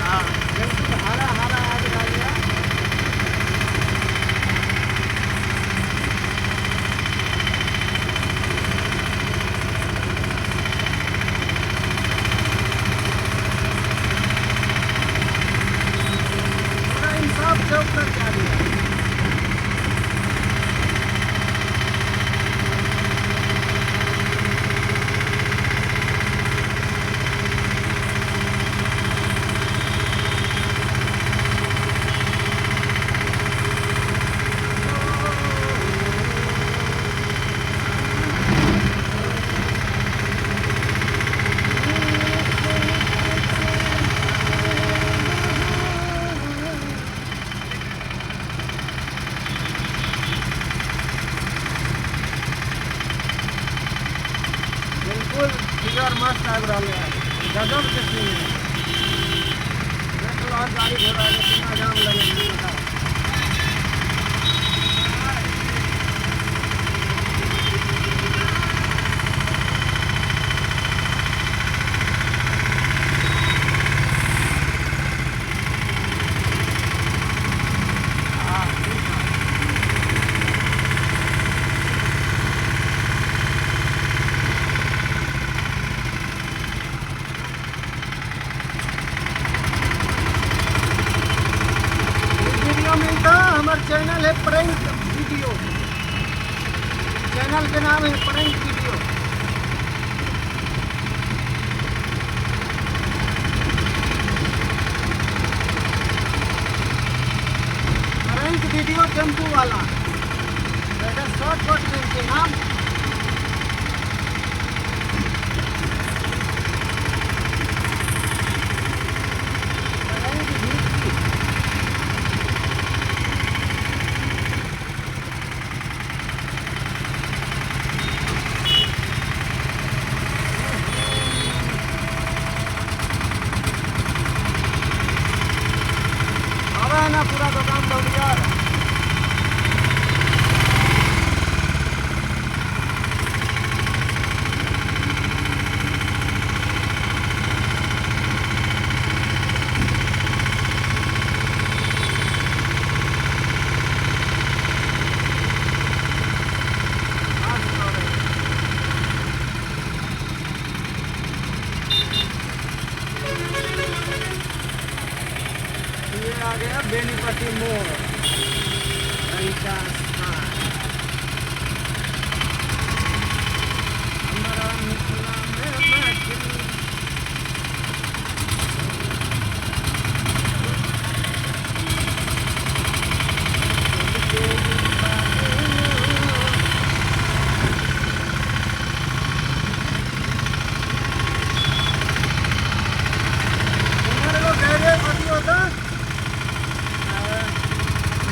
हाँ बिल्कुल हरा हरा आबि रहल यऽ। पूरा इंसाफ चौक तक जा रही है। बिल्कुल फिगर मस्त आबि रहल है, गजब के सीन है। देख लो गाड़ी घोड़ा के कितना जाम लगल है, बताओ। हाँ ठीक है। वीडियो मिलता हमारे चैनल है प्रैंक वीडियो, चैनल के नाम है prank video. Prank video tempo वाला, शॉर्ट शॉर्ट के नाम। Prank video. ना पूरा दुकान दौड़िया। ये आ गया बेनीपट्टी मोड़, रईचा स्थान। हमारा मिथिला में मैथिली।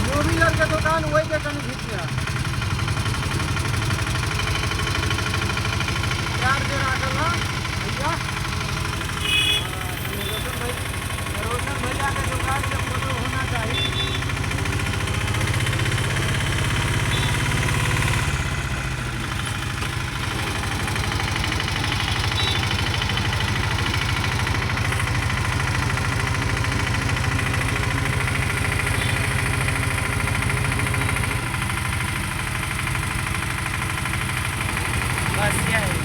मोबिलर के दुकान वही के कनी घिचिया चार जे राखल है भैया, रोशन भाई, रोशन भैया के दुकान के फोटो होना चाहिए। बस क्या है।